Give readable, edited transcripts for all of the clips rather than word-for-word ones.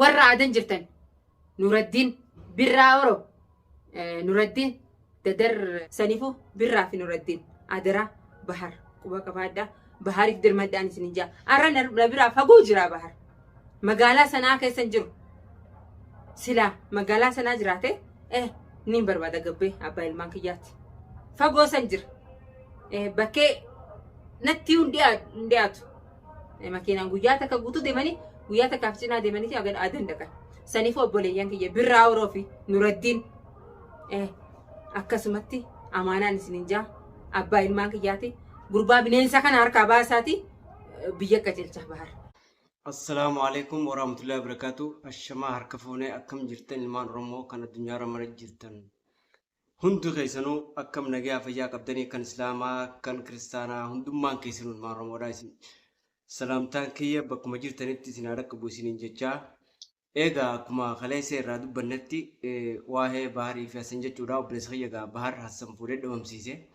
Warra Adan jirtan Nuraddiin Birraa Oro Nuraddiin Dadar saniifuu Birraa fi Nuraddiin adaraa Bahar quba qabaadhaa Bahariif dirmadhaan isin jaa. Arra na biraa fagoo jira Bahar. Magaalaa sanaa keessa hin jiru. Silaa magaalaa sanaa jiraate niin barbaada gabbee abbaa ilmaan kiyyaatti. Fagoo san jira. Bakkee natti hin dhiyaatu. Makiinaan guyyaa takka guutuu deemanii guyyaa takkaaf cinaa deemanii agan adan dhaqan. Saniif obboleeyyan kiyya Birraa Oroo fi Nuraddiin akkasumatti amaanaan isinin jaa abbaa ilmaan kiyyaati. Gurbaa bineensa kana harkaa baasaati biyya qajeelcha Bahar. Assalaamu alaikum warahmatullahi wabarakatuh. Ashamaa harka fuunee, akkam jirtan ilmaan Oromoo kan addunyaa mara jirtan? Hundi keessanuu akkam, nagaa fayyaa qabdanii? Kan Islaamaa, kan Kiristaanaa, hundummaan keessanuu ilmaan Oromoodha isin. Salaamtaan kiyya bakkuma jirtanitti isin haa dhaqqabu isiniin jechaa. Egaa akkuma kaleessa irraa dubbannetti, waa'ee Baharii fi Hassan jechuudha. Obboleessa kiyya egaa Bahar Hassan fuudhee dhabamsiise.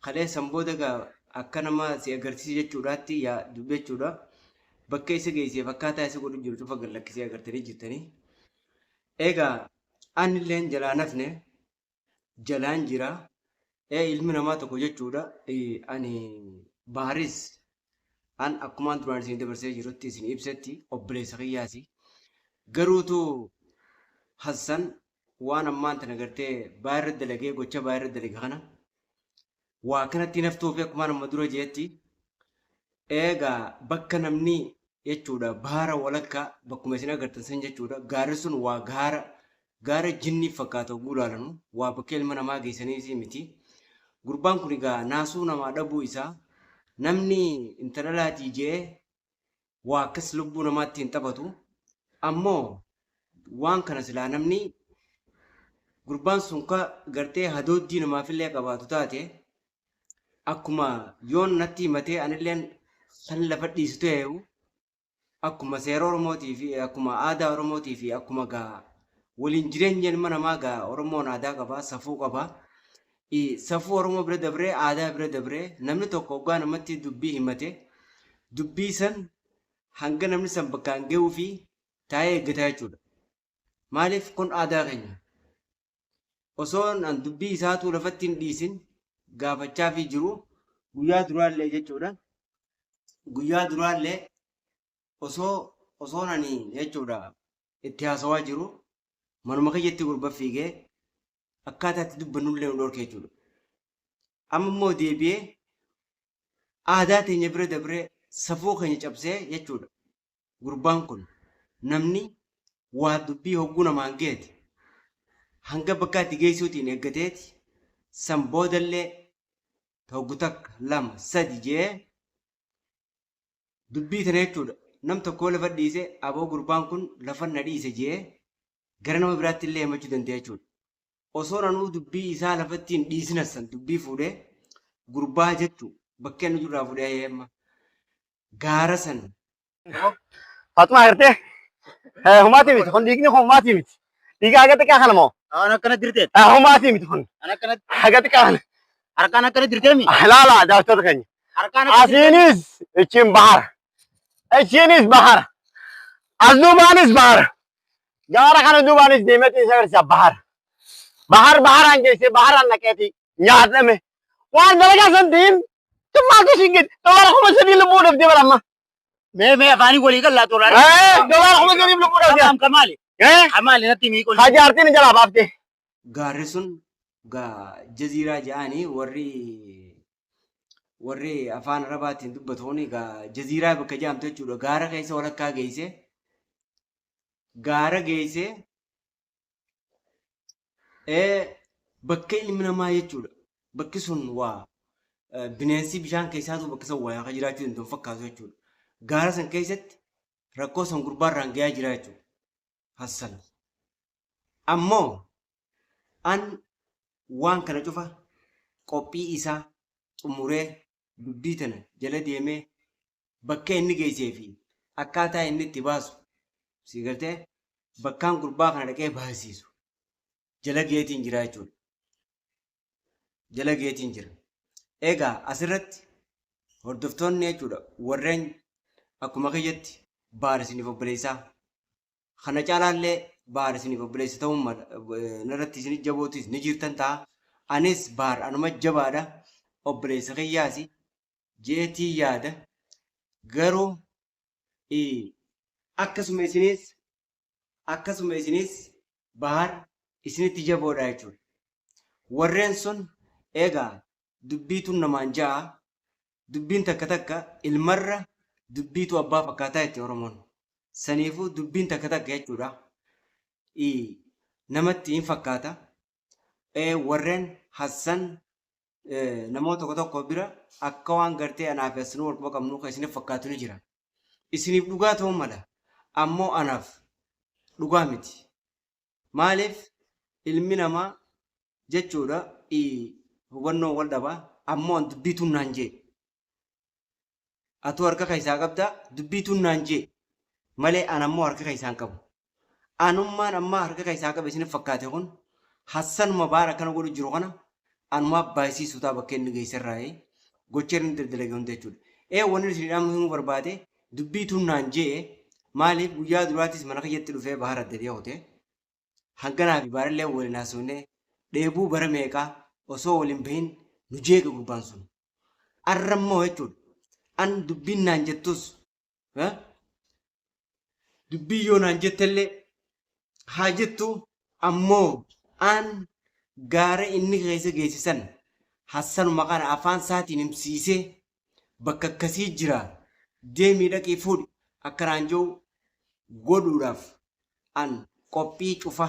Kaleessan booda egaa akka nama si agarsiise jechuudhaatti yaa dubbi jechuudha. Bakka isa geesseef akkaataa isa godhu jiru cufa gad lakkisee agartanii jirtanii. Egaa anilleen jalaa nafne, jalaan jira. Ilmi namaa tokko jechuudha. Ani Baharis an akkumaan duraan isin dabarsee jirutti isin ibsetti obboleessa kiyyaasi. Garuutu Hassan waan ammaan tana gartee baay'irra dalagee, gocha baay'irra dalage kana waa kanatti naftuu fi akkumaan amma dura jeetti, eegaa bakka namni jechuudha baara walakkaa bakkuma isin agartan san jechuudha, gaarri sun waa gaara gaara jinnii fakkaata oguu ilaalanu, waa bakka ilma namaa geessanii miti. Gurbaan kun egaa naasuu namaa dhabuu isaa, namni intala laatii jee waa akkas lubbuu namaatti hin taphatu. Ammoo waan kana silaa namni gurbaan sun ka gartee hadooddii namaafillee qabaatu taate, akkuma yoon natti himatee anilleen kan lafa dhiisu ta'eeyu, akkuma seera Oromootii fi akkuma aadaa Oromootii fi akkuma gaa waliin jireenya ilma namaa, gaa Oromoon aadaa qaba, safuu qaba. Safuu Oromoo bira dabree, aadaa bira dabree, namni tokko hoggaa namatti dubbii himate, dubbii san hanga namni san bakkaan gahuu fi taa'ee eeggataa jechuudha. Maaliif kun aadaa keenya? Osoo an dubbii isaatuu lafatti hin dhiisin gaafachaa fi jiru guyyaa duraallee jechuudha. Guyyaa duraallee osoon ani jechuudha itti haasawaa jiru, manuma kiyyatti gurba fiigee akkaataa itti dubbannullee nu dhorke jechuudha. Amma immoo deebi'ee aadaa teenya bira dabree safuu keenya cabsee jechuudha. Gurbaan kun namni waa dubbii hogguu namaan geete hanga bakka itti geessuutiin eeggateeti, san boodallee hoggu takka, lama, sadi jee dubbii tana jechuudha. Nam tokko lafa dhiise, aboo gurbaan kun lafa na dhiise jee gara nama biraatti illee himachuu danda'a jechuudha. Osoo nanuu dubbii isaa lafatti hin dhiisina san dubbii fuudhee gurbaa jechuu bakka inni jirraa fuudhee amma gaara san Fatuma agartee? Humaatii miti kun, dhiigni kun humaatii miti. Dhiiga haga xiqqaa kana moo? Aan akkana dirteet. Humaatii miti kun. Aan akkanatti Haga xiqqaa kana. Harkaan akkana dirteemi. Laala, daawwattoota keenya. Harkaan akkana dirteemi. Asiinis ichiin bahara. Ichiinis bahara. As duubaanis bahara. Gaara kana duubaanis deemeeti isa agarsiisa bahara. Bahar baharaan geessee baharaan naqeeti nyaadhame. Waan dalagaa san ta'in maaltu siin gadi $3,000 lubbuu dhabdee bara amma. Mee mee afaanii walii galaa tola. $3,000 lubbuu dhabdee. Kamaam kamaali. Eh Kamaali natti miiqol. Hajaartiin jalaa baaftee. Gaarri sun gaa jaziiraa jedhanii warri afaan Arabaatiin dubbatu kun gaa jaziiraa bakka jedhamtu jechuudha. Gaara keessa walakkaa geesse, gaara geesse, bakka ilmi namaa jechuudha. Bakki sun waa bineensi bishaan keessaatu bakka san waa jiraachuu danda'u fakkaatu jechuudha. Gaara san keessatti rakkoo san gurbaarraan gahaa jira jechuudha. Hassan. Ammoo an waan kana cufa qophii isaa xumuree dubbii tana jala deemee bakka inni geessee fi akkaataa inni itti baasu si gartee bakkaan gurbaa kana dhaqee baasisu jala geetiin jira jechuudha. Jala geetiin jira. Egaa asirratti hordoftoonni jechuudha warreen akkuma kiyyatti baar isiniif obboleessaa Kana caalaallee Bahar isiniif obboleessa ta'uun mala narratti isin jabootis ni jirtan ta'a. Anis Bahar anuma jabaadha. Obboleessa kiyyaasi jeetii yaada. Garuu akkasuma isinis akkasuma isinis Bahar isinitti jaboodha jechuudha. Warreen sun egaa dubbiitu namaan ja'a. Dubbiin takka takka ilmarra dubbiitu abbaa fakkaataa jetti Oromoon. Saniifuu dubbiin takka takka jechuudha. Namatti hin fakkaata. Warreen Hassan namoota tokko tokko bira akka waan gartee anaa fi Hassanuu wal quba qabnuu kan isiniif fakkaatu ni jira. Isiniif dhugaa ta'uu mala. Ammoo anaaf dhugaa miti. Maaliif ilmi namaa jechuudha hubannoo wal dhabaa ammoo an dubbii tun naan jee. Atuu harka keessaa qabda dubbii tun naan jee malee an ammoo harka keessaa hin qabu. Anummaan ammaa harka keessaa qabe isiniif fakkaate kun Hassanuma baara akkana godhu jiru kana anumaa baay'isiisuu ta'a bakka inni geessarraa gocha inni daldalage hunda jechuudha. Ee wanni isin himuu barbaade dubbii tun naan jee maaliif guyyaa duraatis mana kiyyatti dhufee bahar adda dee'ote hanganaa fi baarallee waliin haasofnee dheebuu bara meeqaa osoo waliin bahin nu jeeqe gurbaan sun. Arrammoo jechuudha. An dubbiin naan jettus dubbii yoo naan jettellee haa jettu ammoo an gaara inni keessa geessisan Hassanuma kana afaan isaatiin himsiisee bakka akkasii jira deemii dhaqii fuudhi akka naan jiru godhuudhaaf an qophii cufa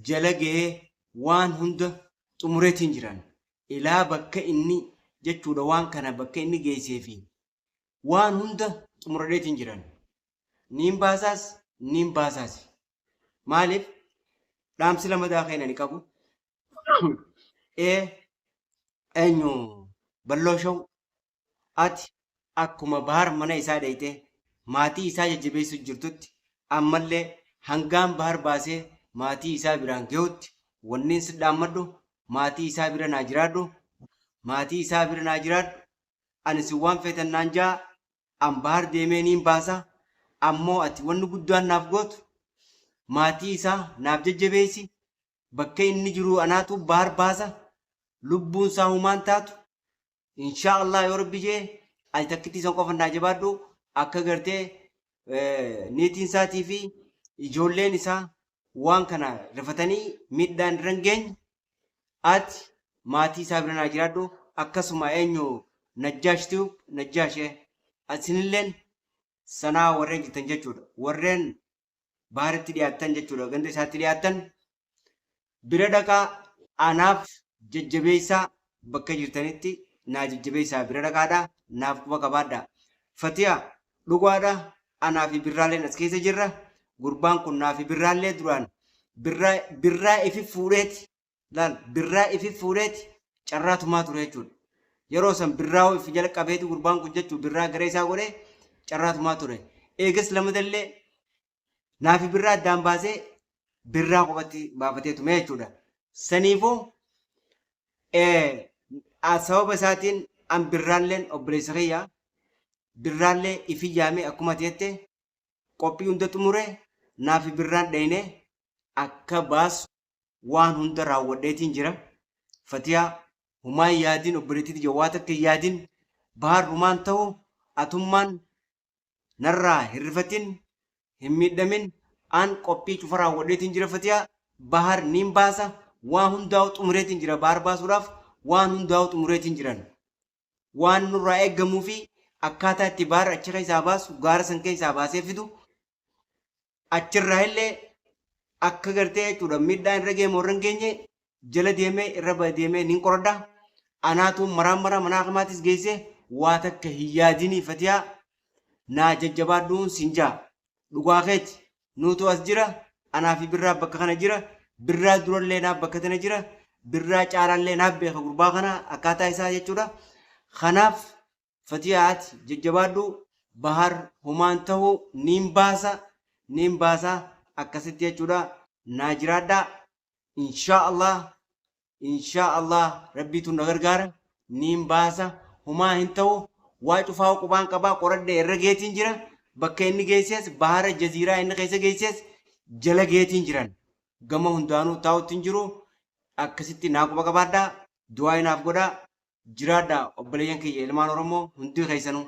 jala gahee waan hunda xumureetiin jiran. Ilaa bakka inni jechuudha waan kana bakka inni geessee fi waan hunda xumuradheetiin jiran. Niin baasaas niin baasaas. Maaliif dhaamsi lamadaa kan ani qabu eenyu balloo shaw ati akkuma Bahar mana isaa dheeytee maatii isaa jajjabeessu jirtutti ammallee hangaan Bahar baasee maatii isaa biraan gahutti wanniin si dhaammadhu maatii isaa bira naa jiraadhu maatii isaa bira naa jiraadhu ani si waan feetan naan jaa an Bahar deemee niin baasa ammoo ati wanni guddaan naaf gootu maatii isaa naaf jajjabeessi bakka inni jiru anaatu Bahar baasa lubbuun isaa humaan taatu insha Allah yoo rabbi jee ati takkitti isan qofa naa jabaadhu akka gartee niitiin isaatii fi ijoolleen isaa waan kana rifatanii miidhaan irra hin geenye ati maatii isaa bira naa jiraadhu akkasuma eenyu Najjaash Tube Najjaash asinilleen sanaa warreen jirtan jechuudha warreen Baharitti dhiyaattan jechuudha ganda isaatti dhiyaattan bira dhaqaa anaaf jajjabeessaa bakka jirtanitti naa jajjabeessaa bira dhaqaadha naaf quba qabaadha. Fatiya dhugaadha anaa fi birraalleen as keessa jirra gurbaan kun naa fi birraallee duraan birraa ifi fuudheeti laal birraa ifi fuudheeti carraa tumaa ture jechuudha. Yeroo san birraa ifi jala qabeeti gurbaan kun jechuudha birraa garee isaa godhee carraa tumaa ture. Eegas lamadallee naa fi birraa addaan baasee birraa qofatti baafatee tume jechuudha. Saniifuu sababa isaatiin an birraalleen obboleessa kiyya birraallee ifi yaamee akkuma ta'etti qophii hunda xumure naa fi birraan dhayne akka baasu waan hunda raawwadheetiin jira. Fatiyaa humaan yaadin obboleettii tiyya waa takka hin yaadin Bahar humaan ta'u atummaan narraa hin rifatin hin miidhamin an qophii cufa raawwadheetiin jira Fatiyaa Bahar niin baasa waan hundaa'u xumureetiin jira Bahar baasuudhaaf waan hundaa'u xumureetiin jiran waan nurraa eeggamuu fi akkaataa itti Bahar achi keessaa baasu gaara san keessaa baasee fidu achirraa illee akka gartee jechuudha miidhaan irra geemu irra hin geenye jala deemee irra deemee niin qoradha. Anaatu maraan maraa manaa kamaatis geesse waa takka hin yaadinii Fatiyaa naa jajjabaadhuun siin jaa. Dhugaa keeti nuutu as jira anaa fi birraa bakka kana jira birraa durallee naaf bakka tana jira birraa caalaallee naaf beeka gurbaa kana akkaataa isaa jechuudha. Kanaaf Fatiyaa ati jajjabaadhu Bahar humaan ta'u niin baasa niin baasa akkasitti jechuudha naa jiraadha inshaa Allah inshaa Allah rabbiitu na gargaara niin baasa humaa hin ta'u waa cufaa qubaan qabaa qoradhe irra geetiin jira bakka inni geesses bahara jaziiraa inni keessa geesses Jala geetiin jiran gama hundaanuu taa'utti hin jiru. Akkasitti naa quba qabaadhaa. Du'aa naaf godhaa. Jiraadhaa obboleeyyan kiyya ilmaan Oromoo hundi keessanuu.